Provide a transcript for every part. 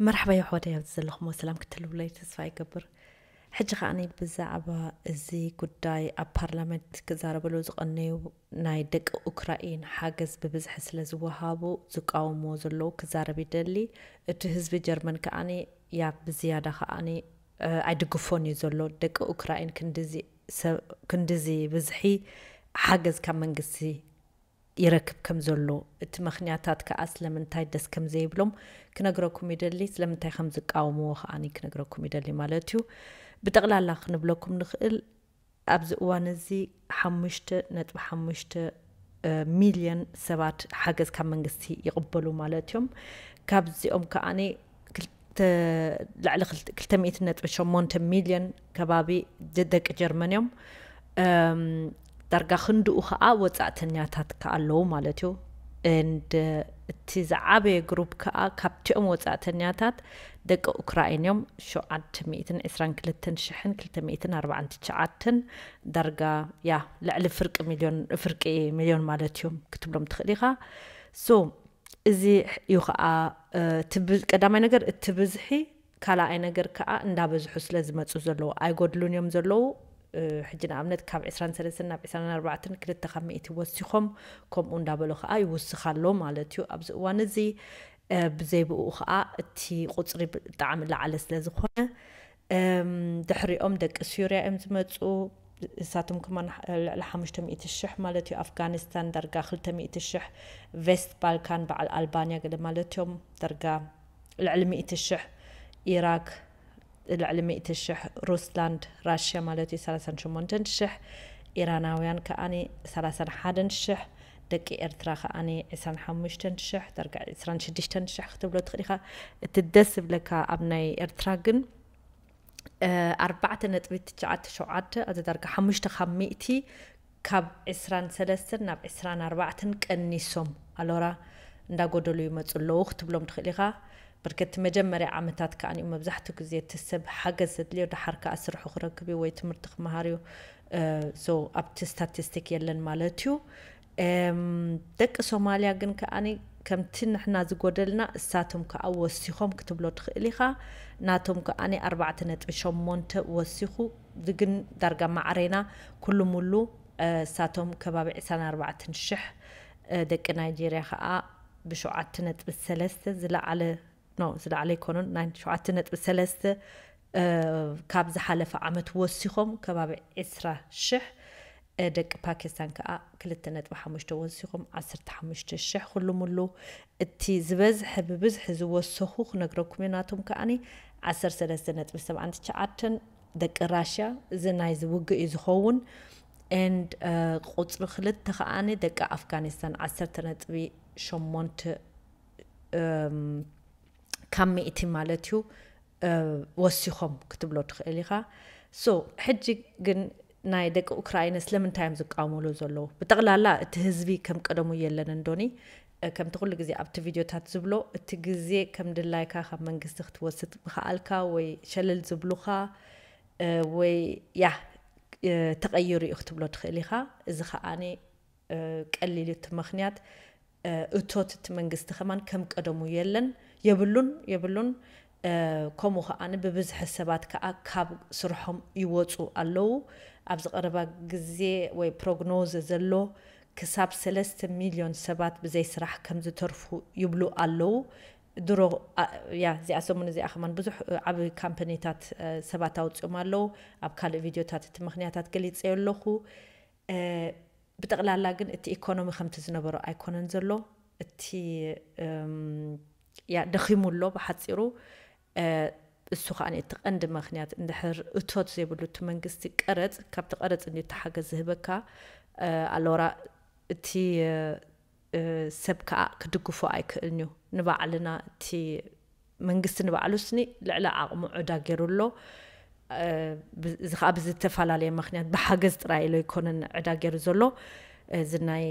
መርሓባ ኣሕዋተይ፣ ኣብዚ ዘለኹሞ ሰላም ክትህልውለይ ተስፋ ይገብር። ሕጂ ከዓኒ ብዛዕባ እዚ ጉዳይ ኣብ ፓርላመንት ክዛረበሉ ዝቐነዩ ናይ ደቂ ኡክራይን ሓገዝ ብብዝሒ ስለ ዝወሃቡ ዝቃወምዎ ዘለዉ ክዛረብ ይደሊ። እቲ ህዝቢ ጀርመን ከዓኒ ያ ብዝያዳ ከዓኒ ኣይድግፎን እዩ ዘሎ። ደቂ ኡክራይን ክንድዚ ብዝሒ ሓገዝ ካብ መንግስቲ ይረክብ ከም ዘሎ፣ እቲ ምኽንያታት ከኣ ስለምንታይ ደስ ከም ዘይብሎም ክነግረኩም ይደሊ፣ ስለምንታይ ከም ዝቃወምዎ ከኣ ክነግረኩም ይደሊ ማለት እዩ። ብጠቕላላ ክንብለኩም ንኽእል ኣብዚ እዋን እዚ ሓሙሽተ ነጥቢ ሓሙሽተ ሚልዮን ሰባት ሓገዝ ካብ መንግስቲ ይቕበሉ ማለት እዮም። ካብዚኦም ከኣ ልዕሊ ክልተ ሚእቲ ነጥቢ ሸሞንተ ሚልዮን ከባቢ ደቂ ጀርመን እዮም። ዳርጋ ክንድኡ ከዓ ወፃእተኛታት ከኣ ኣለዉ ማለት እዩ። And እቲ ዝዓበየ ግሩፕ ከዓ ካብቲኦም ወፃእተኛታት ደቂ ኡክራይን እዮም። ሸውዓተ ሚእትን ዕስራን ክልተን ሽሕን ክልተ ሚእትን ኣርባዓን ትሽዓተን ዳርጋ ያ ልዕሊ ፍርቂ ሚልዮን ፍርቂ ሚልዮን ማለት እዮም ክትብሎም ትኽእል ኢኻ። So እዚ እዩ ከዓ ቀዳማይ ነገር እቲ ብዝሒ፣ ካልኣይ ነገር ከዓ እንዳበዝሑ ስለ ዝመፁ ዘለዉ ኣይጎድሉን እዮም ዘለዉ። ሕጂ ንኣብነት ካብ ዕስራን ሰለስተን ናብ ዕስራን ኣርባዕተን ክልተ ካብ ሚእቲ ወሲኾም ከምኡ እንዳበሉ ከዓ ይውስኽ ኣሎ ማለት እዩ። ኣብዚ እዋን እዚ ብዘይብኡ ከዓ እቲ ቁፅሪ ብጣዕሚ ላዓለ ስለ ዝኾነ ድሕሪኦም ደቂ ሱርያ እዮም ዝመፁ። እሳቶም ከማን ልዕሊ ሓሙሽተ ሚእቲ ሽሕ ማለት እዩ። ኣፍጋኒስታን ዳርጋ ክልተ ሚእቲ ሽሕ፣ ቬስት ባልካን በዓል ኣልባንያ ገለ ማለት እዮም ዳርጋ ልዕሊ ሚእቲ ሽሕ፣ ኢራክ ልዕሊ ሚእቲ ሽሕ፣ ሩስላንድ ራሽያ ማለት እዩ ሰላሳን ሸሞንተን ሽሕ፣ ኢራናውያን ከኣኒ ሰላሳን ሓደን ሽሕ፣ ደቂ ኤርትራ ከኣኒ ዕስራን ሓሙሽተን ሽሕ ዳርጋ ዕስራን ሽዱሽተን ሽሕ ክትብሎ ትኽእል ኢኻ። እቲ ደስ ዝብለካ ኣብ ናይ ኤርትራ ግን ኣርባዕተ ነጥቢ ትሽዓተ ሸውዓተ ኣዚ ዳርጋ ሓሙሽተ ካብ ሚእቲ ካብ ዕስራን ሰለስተን ናብ ዕስራን ኣርባዕተን ቀኒሶም ኣሎራ እንዳጎደሉ ይመፁ ኣለዉ ክትብሎም ትኽእል ኢኻ። ብርክቲ መጀመርያ ዓመታት ከኣኒኡ መብዛሕትኡ ግዜ እቲ ሰብ ሓገዝ ዘድልዮ ደሓር ከኣ ስርሑ ክረክብ እዩ ወይ ትምህርቲ ክመሃር እዩ። So ኣብቲ ስታቲስቲክ የለን ማለት እዩ። ደቂ ሶማልያ ግን ከኣኒ ከምቲ ንሕና ዝጎደልና እሳቶም ከኣ ወሲኾም ክትብሎ ትኽእል ኢኻ። ናቶም ከኣኒ ኣርባዕተ ነጥቢ ሸሞንተ ወሲኹ፣ ግን ዳርጋ ማዕሬና ኩሉ ሙሉ እሳቶም ከባቢ ዕስራን ኣርባዕተን ሽሕ፣ ደቂ ናይጄርያ ከኣ ብሸውዓተ ነጥቢ ሰለስተ ዝለዓለ ኖ ዝለዓለ ኣይኮኑን ናይ ሸውዓተ ነጥቢ ሰለስተ ካብ ዝሓለፈ ዓመት ወሲኾም ከባቢ ዕስራ ሽሕ፣ ደቂ ፓኪስታን ከዓ ክልተ ነጥቢ ሓሙሽተ ወሲኾም ዓሰርተ ሓሙሽተ ሽሕ። ኩሉ ሙሉ እቲ ዝበዝሐ ብብዝሒ ዝወሰኹ ክነግረኩም እዩ። ናቶም ከዓኒ ዓሰርተ ሰለስተ ነጥቢ ሰብዓን ትሽዓተን ደቂ ራሽያ፣ እዚ ናይ ዝውግእ እዩ ዝኸውን። And ቁፅሪ ክልተ ከዓኒ ደቂ ኣፍጋኒስታን ዓሰርተ ነጥቢ ሸሞንተ ካብ ሚእቲ ማለት እዩ ወሲኾም ክትብሎ ትኽእል ኢኻ። So ሕጂ ግን ናይ ደቂ ኡክራይነ ስለምንታይ እዮም ዝቃወሙሉ ዘለዉ? ብጠቕላላ እቲ ህዝቢ ከም ቀደሙ የለን እንዶኒ። ከምቲ ኩሉ ግዜ ኣብቲ ቪድዮታት ዝብሎ፣ እቲ ግዜ ከም ድላይካ ካብ መንግስቲ ክትወስድ ምኽኣልካ ወይ ሸለል ዝብሉኻ ወይ ያ ተቐይሩ እዩ ክትብሎ ትኽእል ኢኻ። እዚ ከዓኒ ቀሊል እዩ እቲ ምኽንያት። እቶት እቲ መንግስቲ ከማን ከም ቀደሙ የለን፣ የብሉን የብሉን። ከምኡ ከዓኒ ብብዝሒ ሰባት ከዓ ካብ ስርሖም ይወፁ ኣለዉ። ኣብዚ ቀረባ ግዜ ወይ ፕሮግኖዝ ዘሎ ክሳብ ሰለስተ ሚልዮን ሰባት ብዘይ ስራሕ ከም ዝተርፉ ይብሉ ኣለዉ። ድሮ ያ እዚኣ ሰሙን እዚኣ ከማን ብዙሕ ዓብ ካምፓኒታት ሰባት ኣውፅኦም ኣለዉ። ኣብ ካልእ ቪድዮታት እቲ ምኽንያታት ገሊፀዮ ኣለኹ። ብጠቕላላ ግን እቲ ኢኮኖሚ ከምቲ ዝነበሮ ኣይኮነን ዘሎ። እቲ ያ ደኺሙ ኣሎ ብሓፂሩ። እሱ ከዓ እቲ ቀንዲ ምኽንያት እንድሕር እቶት ዘይብሉ እቲ መንግስቲ ቀረፅ፣ ካብቲ ቀረፅ እንዲ ተሓገዝ ዝህበካ ኣለውራ እቲ ሰብ ከዓ ክድግፎ ኣይክእልን እዩ። ንባዕልና እቲ መንግስቲ ንባዕሉ ስኒ ልዕሊ ዓቕሙ ዕዳ ገይሩ ኣሎ። እዚ ከዓ ብዝተፈላለየ ምኽንያት ብሓገዝ ጥራይ ኢሎ ኣይኮነን ዕዳ ገይሩ ዘሎ። እዚ ናይ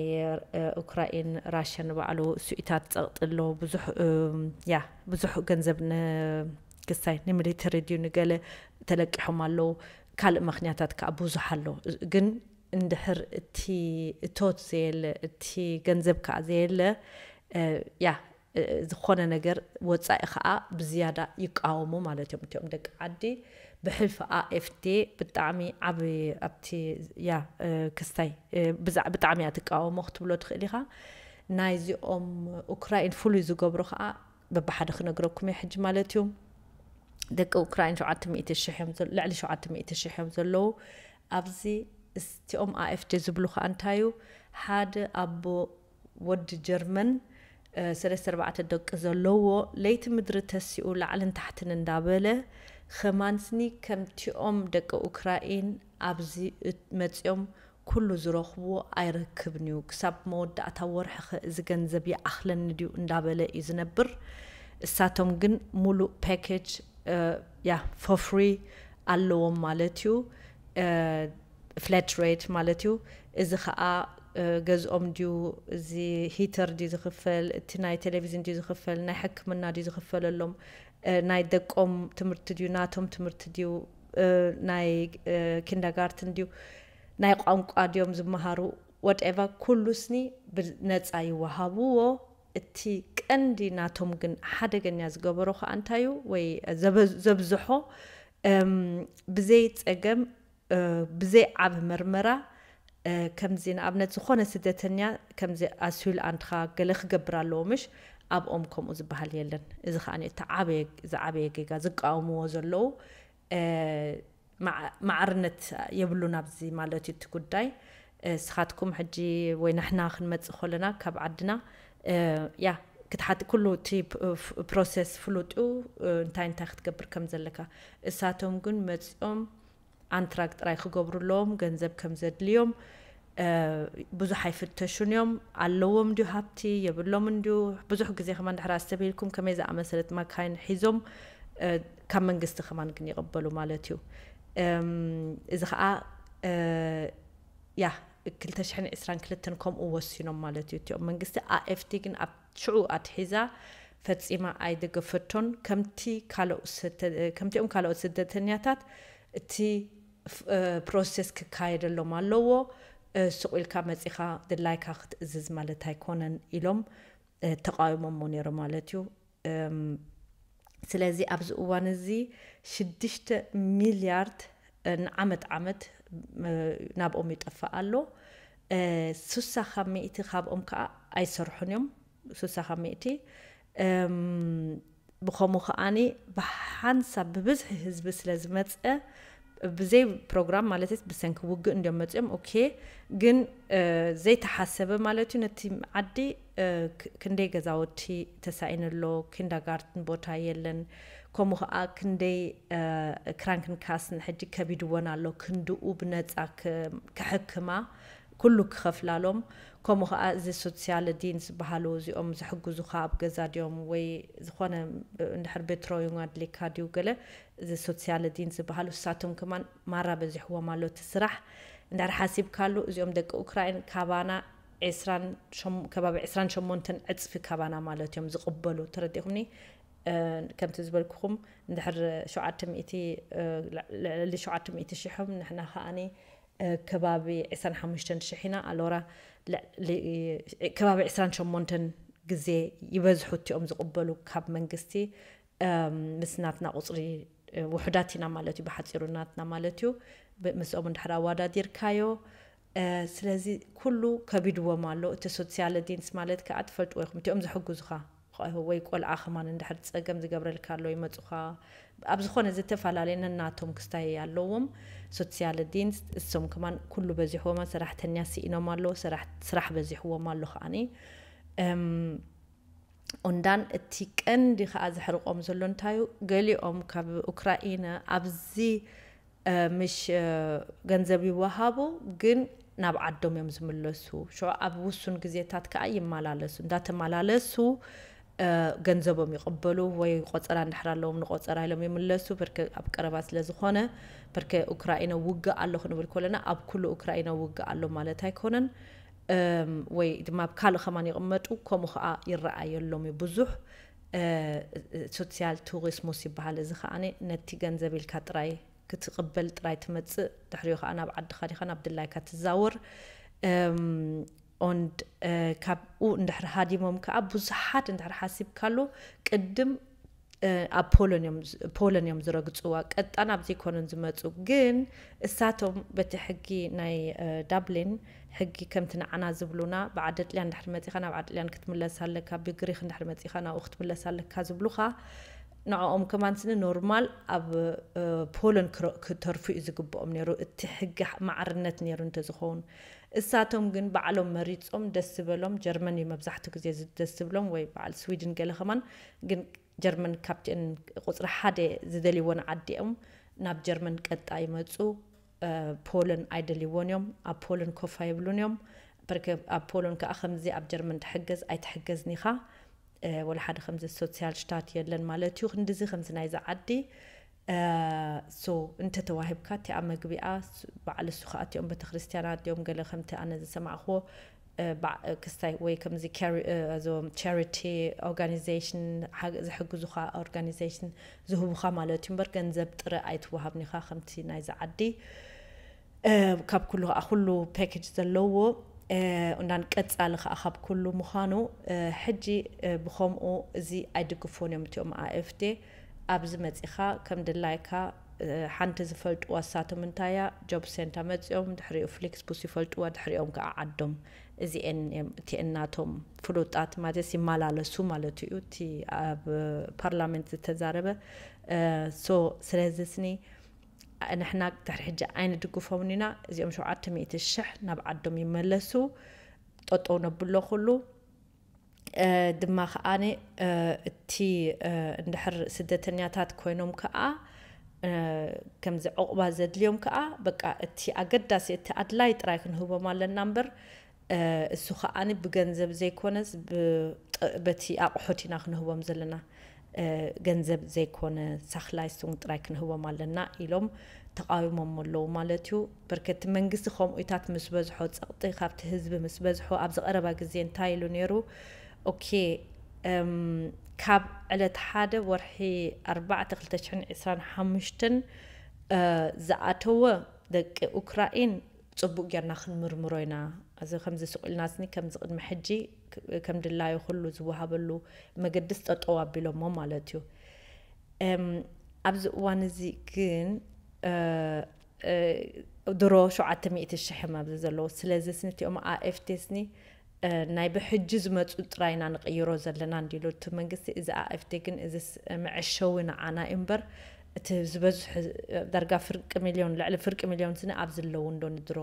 ኡክራይን ራሽያ ንባዕሉ ስኢታት ፀቕጢ ኣሎ። ብዙሕ ያ ብዙሕ ገንዘብ ክሳይ ንሚሊተሪ ድዩ ንገለ ተለቂሖም ኣለዉ። ካልእ ምኽንያታት ከዓ ብዙሕ ኣሎ። ግን እንድሕር እቲ እቶት ዘየለ፣ እቲ ገንዘብ ከዓ ዘየለ፣ ያ ዝኾነ ነገር ወፃኢ ከዓ ብዝያዳ ይቃወሙ ማለት እዮም። እቲኦም ደቂ ዓዲ ብሕልፊ ኣኤፍዴ ብጣዕሚ ዓብ ኣብቲ ያ ክስታይ ብጣዕሚ እያ ትቃወሞ ክትብሎ ትኽእል ኢኻ። ናይዚኦም ኡክራይን ፍሉይ ዝገብሮ ከዓ በብሓደ ክነግረኩም እየ ሕጂ ማለት እዩ። ደቂ ኡክራይን ሸውዓተ ሚእቲ ሽሕ እዮም ልዕሊ ሸውዓተ ሚእቲ ሽሕ እዮም ዘለዉ ኣብዚ። እቲኦም ኣኤፍዴ ዝብሉ ከዓ እንታይ እዩ? ሓደ ኣቦ ወዲ ጀርመን ሰለስተ ኣርባዕተ ደቂ ዘለዎ ለይቲ ምድሪ ተሲኡ ላዕልን ታሕትን እንዳበለ ኸማንስኒ ከምቲኦም ደቂ ኡክራይን ኣብዚ መፂኦም ኩሉ ዝረኽብዎ ኣይረክብን እዩ። ክሳብ መወዳእታ ወርሒ ኸ እዚ ገንዘብ ይኣኽለኒ ድዩ እንዳበለ እዩ ዝነብር። እሳቶም ግን ሙሉእ ፓኬጅ ያ ፎፍሪ ኣለዎም ማለት እዩ። ፍላት ሬት ማለት እዩ። እዚ ከዓ ገዝኦም ድዩ፣ እዚ ሂተር ድዩ ዝኽፈል፣ እቲ ናይ ቴሌቪዝን ድዩ ዝኽፈል፣ ናይ ሕክምና ድዩ ዝኽፈለሎም፣ ናይ ደቆም ትምህርቲ ድዩ፣ ናቶም ትምህርቲ ድዩ፣ ናይ ኪንዳጋርትን ድዩ፣ ናይ ቋንቋ ድዮም ዝመሃሩ፣ ወትኤቨር ኩሉ ስኒ ብነፃ ይወሃብዎ። እቲ ቀንዲ ናቶም ግን ሓደገኛ ዝገበሮ ከዓ እንታይ እዩ ወይ ዘብዝሖ ብዘይ ፀገም ብዘይ ዓብ መርመራ ከምዚ ንኣብነት ዝኾነ ስደተኛ ከምዚ ኣስዊል ኣንትኻ ገለ ክገብር ኣለዎ ምሽ ኣብኦም ከምኡ ዝበሃል የለን። እዚ ከዓ እቲ ዓበየ ዝዓበየ ጌጋ ዝቃወምዎ ዘለዉ ማዕርነት የብሉን ኣብዚ ማለት እዩ እቲ ጉዳይ። ስኻትኩም ሕጂ ወይ ንሕና ክንመፅእ ከለና ካብ ዓድና ያ ክትሓት ኩሉ እቲ ፕሮሰስ ፍሉጥ እዩ። እንታይ እንታይ ክትገብር ከም ዘለካ እሳቶም ግን መፂኦም ኣንትራግ ጥራይ ክገብሩ ኣለዎም። ገንዘብ ከም ዘድልዮም ብዙሕ ኣይፍተሹን እዮም። ኣለዎም እንዲዩ ሃብቲ የብሎም እንዲዩ። ብዙሕ ግዜ ከማን ድሕር ኣስተብሂልኩም ከመይ ዝኣመሰለት ማካይን ሒዞም ካብ መንግስቲ ከማን ግን ይቕበሉ ማለት እዩ። እዚ ከዓ ያ ክልተ ሽሕን ዕስራን ክልተን ከምኡ ወሲኖም ማለት እዩ። እቲኦም መንግስቲ ኣኤፍቲ ግን ኣብ ሽዑ ኣትሒዛ ፈጺማ ኣይደገፈቶን። ከምቲ ካልኦ ስተ- ከምቲኦም ካልኦት ስደተኛታት እቲ ፍ- እ፣ ፕሮሴስ ክካየደሎም ኣለዎ። እ፣ ስቕ ኢልካ መጺኻ ድላይካ ክትእዝዝ ማለት ኣይኮነን ኢሎም እ፣ ተቃዊሞሞ ነይሮም ማለት እዩ። እም፣ ስለዚ ኣብዚ እዋን እዚ ሽዱሽተ ሚልያርድ እ፣ ንዓመት ዓመት እ፣ ናብኦም ይጠፍእ ኣሎ። እ፣ ሱሳ ካብ ሚእቲ ካብኦም ከዓ ኣይሰርሑን እዮም። ሱሳ ካብ ሚእቲ እም፣ ብኸምኡ ከዓኒ ብሓንሳብ ብብዝሒ ህዝቢ ስለ ዝመፀ ብዘይ ፕሮግራም ማለት ብሰንኪ ውግእ እንዲዮም መፅኦም። ኦኬ ግን እ፣ ዘይተሓሰበ ማለት እዩ። ነቲ ዓዲ እ፣ ክ- ክንደይ ገዛውቲ ተሳኢኑ ኣሎ። ኪንዳጋርትን ቦታ የለን። ከምኡ ከዓ ክንደይ እ፣ ክራንክንካስን ሕጂ ከቢድወን ኣሎ። ክንድኡ ብነፃ ክ- ክሕክማ ኩሉ ክኸፍላሎም። ከምኡ ከዓ እዚ ሶሲያለ ዲን ዝበሃሉ እዚኦም ዝሕግዙኻ ኣብ ገዛ ድዮም ወይ ዝኾነ እንድሕር ቤትሮዩንግ ኣድሊካ ድዩ ገለ እዚ ሶሲያለ ዲን ዝበሃሉ እሳቶም ከማን ማራ በዚሕዎም ኣሎ እቲ ስራሕ። እንድሕር ሓሲብካሉ እዚኦም ደቂ ኡክራይን ካባና ዕስራን ሸም- ከባቢ ዕስራን ሸሞንተን ዕፅፊ ካባና ማለት እዮም ዝቕበሉ። ተረዲኹምኒ? እ፣ ከምቲ ዝበልኩኹም እንድሕር ሸውዓተ ሚእቲ እ፣ ልዕሊ ሸውዓተ ሚእቲ ሽሕም ንሕና ከዓኒ እ፣ ከባቢ ዕስራን ሓሙሽተን ሽሕ ኢና። ኣሎራ ልዕሊ ከባቢ ዕስራን ሸሞንተን ግዜ ይበዝሑ እቲኦም ዝቕበሉ ካብ መንግስቲ እም፣ ምስ ናትና ቁፅሪ እ፣ ውሑዳት ኢና ማለት እዩ። ብሓፂሩ ናትና ማለት እዩ። ብ- ምስኦም እንድሕር ኣወዳዲርካዮ እ፣ ስለዚ ኩሉ ከቢድዎም ኣሎ። እቲ ሶሲያለ ዲንስ ማለት ከዓ ትፈልጥዎ ኢኹም እቲኦም ዝሕግዙኻ ወይ ቆልዓ ከማን እንድሕር ፀገም ዝገብረልካ ኣሎ ይመፁኻ። ኣብ ዝኾነ ዝተፈላለየ ነናቶም ክስታይ ኣለዎም። ሶሲያለ ዲንስ እሶም ከማን ኩሉ በዚሕዎማ ሰራሕተኛ ስኢኖም ኣሎ። ሰራሕ- ስራሕ በዚሕዎም ኣሎ ከዓኒ እም፣ ኦንዳን እቲ ቀንዲ ከዓ ዘሕርቆም ዘሎ እንታዩ ገሊኦም ካብ ኡክራኢነ ኣብዚ እ፣ ምሽ እ፣ ገንዘብ ይወሃቡ ግን ናብ ዓዶም እዮም ዝምለሱ። ሽዑ ኣብ ውሱን ግዜታት ከዓ ይመላለሱ። እንዳተመላለሱ እ፣ ገንዘቦም ይቕበሉ ወይ ቆፀራ እንድሕር ኣለዎም ንቆፀራ ኢሎም ይምለሱ። ብርክ ኣብ ቀረባ ስለ ዝኾነ ብርክ ኡክራኢነ ውግእ ኣሎ ክንብል ከለና ኣብ ኩሉ ኡክራኢነ ውግእ ኣሎ ማለት ኣይኮነን። እም፣ ወይ ድማ ኣብ ካልእ ከማን ይቕመጡ ከምኡ ከዓ ይረኣየሎም እዩ ብዙሕ እ፣ ሶሲያል ቱሪስሙስ ይበሃል። እዚ ከዓ ነቲ ገንዘብ ኢልካ ጥራይ ክትቕበል ጥራይ ትመፅእ። ድሕሪኡ ከዓ ናብ ዓድኻ ዲኻ ናብ ድላይካ ትዛወር። እም፣ ኦንድ ካብኡ እንድሕር ሃዲሞም ከዓ ብዙሓት እንድሕር ሓሲብካሉ ቅድም ኣብ ፖሎን እዮም ዝረግፅዋ። ቀጣን ኣብ ዘይኮነን ዝመፁ ግን እሳቶም በቲ ሕጊ ናይ ዳብሊን ሕጊ ከምቲ ንዓና ዝብሉና ብዓዲ ጥልያን እንድሕር መፂኻ ናብ ዓዲ ጥልያን ክትምለስ ኣለካ፣ ብግሪክ እንድሕር መፂኻ ናብኡ ክትምለስ ኣለካ ዝብሉኻ ንዕኦም ከማን ስኒ ኖርማል ኣብ ፖሎን ክተርፉ እዩ ዝግብኦም ነይሩ፣ እቲ ሕጊ ማዕርነት ነይሩ እንተዝኸውን። እሳቶም ግን ባዕሎም መሪጾም ደስ ዝበሎም፣ ጀርመን እዩ መብዛሕትኡ ግዜ ደስ ዝብሎም ወይ በዓል ስዊድን ገለ ከማን፣ ግን ጀርመን ካብቲአን ቁፅሪ ሓደ ዝደልይወን ዓዲኦም ናብ ጀርመን ቀጣ ይመፁ። ፖሎን ኣይደልይዎን እዮም፣ ኣብ ፖሎን ኮፍ ኣይብሉን እዮም። በርከ ኣብ ፖሎን ከዓ ከምዚ ኣብ ጀርመን ትሕገዝ ኣይትሕገዝን ኢኻ። ወላ ሓደ ከምዚ ሶሲያል ሽታት የለን ማለት እዩ። ክንድዚ ከምዚ ናይዚ ዓዲ ሶ እንተተዋሂብካ እቲኣ መግቢኣ በዓል እሱ ከዓ እቲኦም ቤተክርስትያናት ድዮም ገለ ከምቲ ኣነ ዝሰማዕክዎ ክስታይ ወይ ከምዚ ዞም ቻሪቲ ኦርጋኒዜሽን ዝሕግዙኻ ኦርጋኒዜሽን ዝህቡኻ ማለት እዩ እምበር ገንዘብ ጥረ ኣይትወሃብን ኢኻ ከምቲ ናይዚ ዓዲ። ካብ ኩሉ ከዓ ኩሉ ፓኬጅ ዘለዎ እንዳን ቀፃሊ ከዓ ካብ ኩሉ ምዃኑ ሕጂ ብኸምኡ እዚ ኣይድግፎን እዮም እቲኦም ኣኤፍዴ ኣብዚ መፂኻ ከም ድላይካ ሓንቲ ዝፈልጥዋ እሳቶም እንታያ ጆብ ሴንታ መፂኦም ድሕሪኡ ፍሊክስ ቡስ ይፈልጥዋ ድሕሪኦም ከዓ ዓዶም እዚኤን እቲኤን ናቶም ፍሉጣት ማለት ይመላለሱ ማለት እዩ እቲ ኣብ ፓርላመንት ዝተዛረበ ሶ ስለዚ ስኒ ንሕና ድሕሪ ሕጂ ኣይንድግፎምን ኢና። እዚኦም ሸውዓተ ሚእቲ ሽሕ ናብ ዓዶም ይመለሱ። ጠጠው ነብሎ ኩሉ ድማ ከዓኒ እቲ እንድሕር ስደተኛታት ኮይኖም ከዓ ከምዚ ዕቑባ ዘድልዮም ከዓ በቃ እቲ ኣገዳሲ እቲ ኣድላይ ጥራይ ክንህቦም ኣለና እምበር እሱ ከዓኒ ብገንዘብ ዘይኮነስ በቲ ኣቑሑት ኢና ክንህቦም ዘለና። ገንዘብ ዘይኮነ ሳክላይስቱን ጥራይ ክንህቦም ኣለና ኢሎም ተቃዊሞም ኣለዉ ማለት እዩ። በርከቲ መንግስቲ ከምኡታት ምስ በዝሖ ፀቕጢ ካብቲ ህዝቢ ምስ በዝሖ ኣብዚ ቀረባ ግዜ እንታይ ኢሉ ነይሩ? ኦኬ ካብ ዕለት ሓደ ወርሒ ኣርባዕተ ክልተ ሽሕን ዕስራን ሓሙሽተን ዝኣተወ ደቂ ኡክራኢን ፅቡቅ ጌርና ክንምርምሮ ኢና። እዚ ከምዚ ስቁኢልና ስኒ ከምዚ ቅድሚ ሕጂ ከም ድላዩ ኩሉ ዝወሃበሉ መገድስ ጠጠው ኣቢሎሞ ማለት እዩ። ኣብዚ እዋን እዚ ግን ድሮ ሸውዓተ ሚእቲ ሽሕ እዮም ኣብዚ ዘለዉ። ስለዚ ስኒ እቲኦም ኣኤፍቴ ስኒ ናይ ብሕጂ ዝመፁ ጥራይ ኢና ንቕይሮ ዘለና እንዲሉ እቲ መንግስቲ። እዚ ኣኤፍቴ ግን እዚ መዐሸዊ ንዓና እዩ እምበር እቲ ዝበዝሑ ዳርጋ ፍርቂ ሚልዮን ልዕሊ ፍርቂ ሚልዮን ስኒ ኣብዚ ኣለዉ እንዶ ንድሮ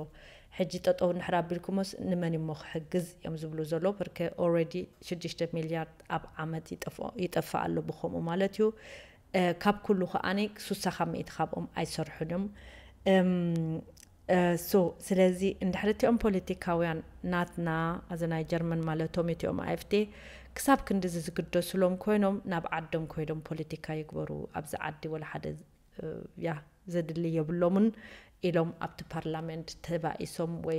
ሕጂ ጠጠው እንድሕር ኣቢልኩሞስ ንመን እሞ ክሕግዝ እዮም ዝብሉ ዘሎ። ብርከ ኦልሬዲ ሽዱሽተ ሚልያርድ ኣብ ዓመት ይጠፍእ ኣሎ ብከምኡ ማለት እዩ። ካብ ኩሉ ከዓኒ ሱሳ ካብ ሚእቲ ካብኦም ኣይሰርሑን እዮም። ሶ ስለዚ እንድሕር እቲኦም ፖለቲካውያን ናትና እዚ ናይ ጀርመን ማለቶም እቲኦም ኣኤፍዴ ክሳብ ክንድዚ ዝግደሱሎም ኮይኖም ናብ ዓዶም ኮይዶም ፖለቲካ ይግበሩ ኣብዚ ዓዲ ወላ ሓደ ያ ዘድሊ የብሎምን ኢሎም ኣብቲ ፓርላመንት ተባኢሶም ወይ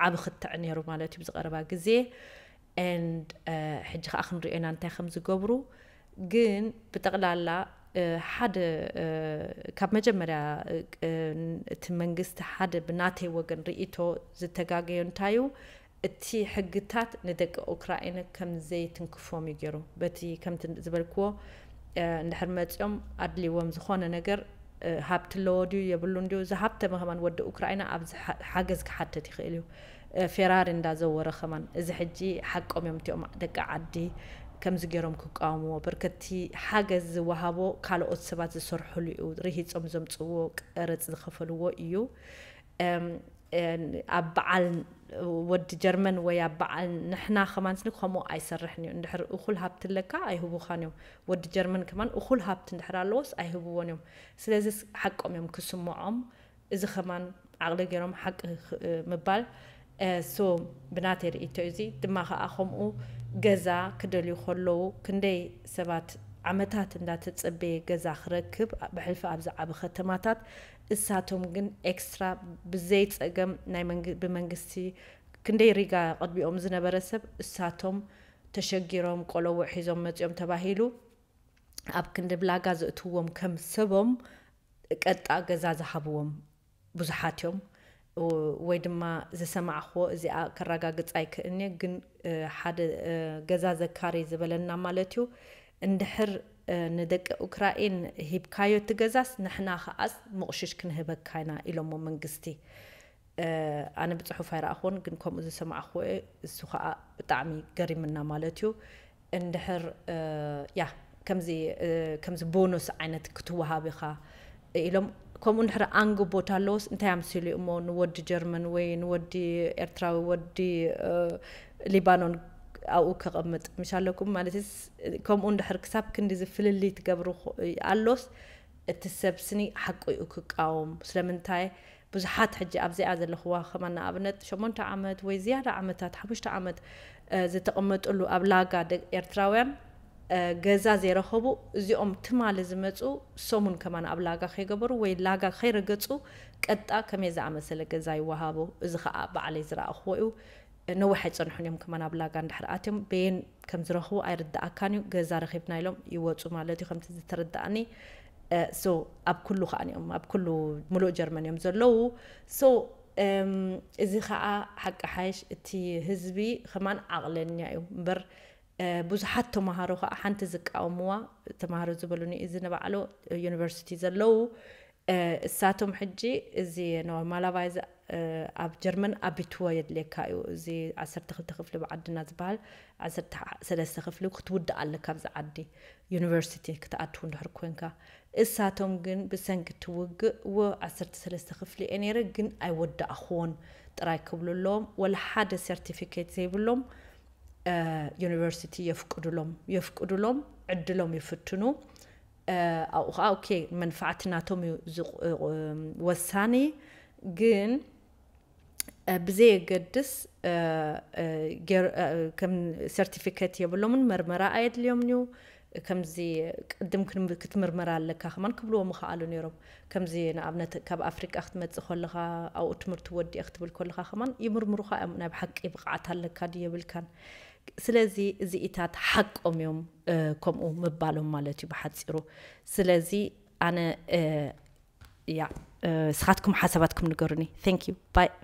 ዓቢ ክትዕ ነይሩ ማለት እዩ ብዝቀረባ ግዜ። And ሕጂ ከዓ ክንሪኦ ኢና እንታይ ከም ዝገብሩ። ግን ብጠቕላላ ሓደ ካብ መጀመርያ እቲ መንግስቲ ሓደ ብናተይ ወገን ርእቶ ዝተጋገዮ እንታዩ እቲ ሕግታት ንደቂ ኡክራይን ከም ዘይትንክፎም እዩ ገይሩ። በቲ ከምቲ ዝበልክዎ እንድሕር መፂኦም ኣድልዎም ዝኾነ ነገር ሃብቲ ኣለዎ ድዩ የብሉ እንዲዩ ዝሃብተመ ከማን ወዲ ኡክራይና ኣብዚ ሓገዝ ክሓተት ይኽእል እዩ። ፌራሪ እንዳዘወረ ከማን እዚ ሕጂ ሓቆም እዮም እቲኦም ደቂ ዓዲ ከምዚ ገይሮም ክቃወምዎ በርከቲ ሓገዝ ዝወሃቦ ካልኦት ሰባት ዝሰርሕሉ እዩ ርሂፆም ዘምፅዎ ቀረፅ ዝኸፈልዎ እዩ። ኣብ በዓል ወዲ ጀርመን ወይ ኣብ በዓል ንሕና ከማን ስኒ ከምኡ ኣይሰርሕን እዩ። እንድሕር እኹል ሃብቲ ኣለካ ኣይህቡኻን እዮም። ወዲ ጀርመን ከማን እኹል ሃብቲ እንድሕር ኣለዎስ ኣይህብዎን እዮም። ስለዚ ሓቆም እዮም ክስምዖም። እዚ ከማን ዓቕሊ ገይሮም ሓቂ ምባል ሶ ብናተይ ርእቶ እዚ ድማ ከዓ ከምኡ ገዛ ክደልዩ ከለዉ ክንደይ ሰባት ዓመታት እንዳተፀበየ ገዛ ክረክብ ብሕልፊ ኣብ ዝዓቢ ከተማታት እሳቶም ግን ኤክስትራ ብዘይ ፀገም ናይ ብመንግስቲ ክንደይ ሪጋ ቅድሚኦም ዝነበረ ሰብ እሳቶም ተሸጊሮም ቆለውዕ ሒዞም መፂኦም ተባሂሉ ኣብ ክንዲ ብላጋ ዘእትዎም ከም ሰቦም ቀጣ ገዛ ዝሃብዎም ብዙሓት እዮም። ወይ ድማ ዝሰማዕኽዎ እዚኣ ከረጋግጽ ኣይክእልን'የ፣ ግን ሓደ ገዛ ዘካሪ ዝበለና ማለት እዩ። እንድሕር ንደቂ ኡክራይን ሂብካዮ እቲ ገዛስ ንሕና ከኣስ ምቑሽሽ ክንህበካ ኢና ኢሎሞ መንግስቲ። ኣነ ብጽሑፍ ኣይረኣኽዎን፣ ግን ከምኡ ዝሰማዕኽዎ እየ። እሱ ከኣ ብጣዕሚ ገሪምና ማለት እዩ። እንድሕር ያ ከምዚ ከምዚ ቦኖስ ዓይነት ክትወሃብ ኢኻ ኢሎም ከምኡ እንድሕር ኣንግቦት ኣለዎስ እንታይ ኣምሲሉ እሞ ንወዲ ጀርመን ወይ ንወዲ ኤርትራዊ ወዲ ሊባኖን ኣብኡ ከቐምጥ ምሽ ኣለኩም ማለት ከምኡ እንድሕር ክሳብ ክንዲ ዝፍልልይ ትገብሩ ኣሎስ እቲ ሰብ ስኒ ሓቁ እዩ ክቃወም። ስለምንታይ ብዙሓት ሕጂ ኣብዚኣ ዘለኽዋ ከማን ንኣብነት ሸሞንተ ዓመት ወይ ዝያዳ ዓመታት ሓሙሽተ ዓመት ዝተቐመጥሉ ኣብ ላጋ ኤርትራውያን ገዛ ዘይረኸቡ እዚኦም ትማሊ ዝመፁ ሰሙን ከማን ኣብ ላጋ ከይገበሩ ወይ ላጋ ከይረገፁ ቀጣ ከመይ ዝኣመሰለ ገዛ ይወሃቡ። እዚ ከዓ ባዕለይ ዝረኣኽዎ እዩ። ነዊሕ ኣይፀንሑን እዮም ከማን ኣብ ላጋ እንድሕር ኣትዮም በየን ከም ዝረኽቡ ኣይርዳኣካን እዩ። ገዛ ረኺብና ኢሎም ይወፁ ማለት እዩ ከምቲ ዝተረዳእኒ። ሶ ኣብ ኩሉ ከዓ እዮም ኣብ ኩሉ ሙሉእ ጀርመን እዮም ዘለዉ። ሶ እዚ ከዓ ሓቂ ሓይሽ እቲ ህዝቢ ከማን ዓቕለኛ እዩ እምበር ብዙሓት ተምሃሮ ከዓ ሓንቲ ዝቃወምዋ ተምሃሮ ዝበሉኒ እዚ ንባዕሎ ዩኒቨርሲቲ ዘለዉ እሳቶም ሕጂ እዚ ኖርማላቫይዝ ኣብ ጀርመን ኣቢትዎ የድልየካ እዩ። እዚ ዓሰርተ ክልተ ክፍሊ ብዓድና ዝበሃል ዓሰርተ ሰለስተ ክፍሊ ክትውድእ ኣለካ ኣብዚ ዓዲ ዩኒቨርሲቲ ክትኣትው እንድሕር ኮንካ። እሳቶም ግን ብሰንኪ እቲ ውግእ ወ ዓሰርተ ሰለስተ ክፍሊ እየ ነይረ ግን ኣይወዳእኽዎን ጥራይ ክብሉ ኣለዎም። ወላ ሓደ ሰርቲፊኬት ዘይብሎም ዩኒቨርሲቲ የፍቅዱሎም የፍቅዱሎም ዕድሎም ይፍትኑ። ኣብኡ ከዓ ኦኬ መንፋዕቲ ናቶም እዩ ወሳኒ። ግን ብዘየገድስ ከም ሰርቲፊኬት የብሎምን መርመራ ኣየድልዮምን እዩ። ከምዚ ቅድም ክትምርመራ ኣለካ ከማን ክብልዎ ምኽኣሉ ነይሮም። ከምዚ ንኣብነት ካብ ኣፍሪቃ ክትመፅእ ከለኻ ኣብኡ ትምህርቲ ወዲአ ክትብል ከለኻ ከማን ይምርምሩኻ እዮም ናይ ብሓቂ ብቕዓት ኣለካ ድዩ የብልካን። ስለዚ እዚኢታት ሓቆም እዮም ከምኡ ምባሎም ማለት እዩ ብሓፂሩ። ስለዚ ኣነ ያ ስኻትኩም ሓሳባትኩም ንገሩኒ። Thank you bye።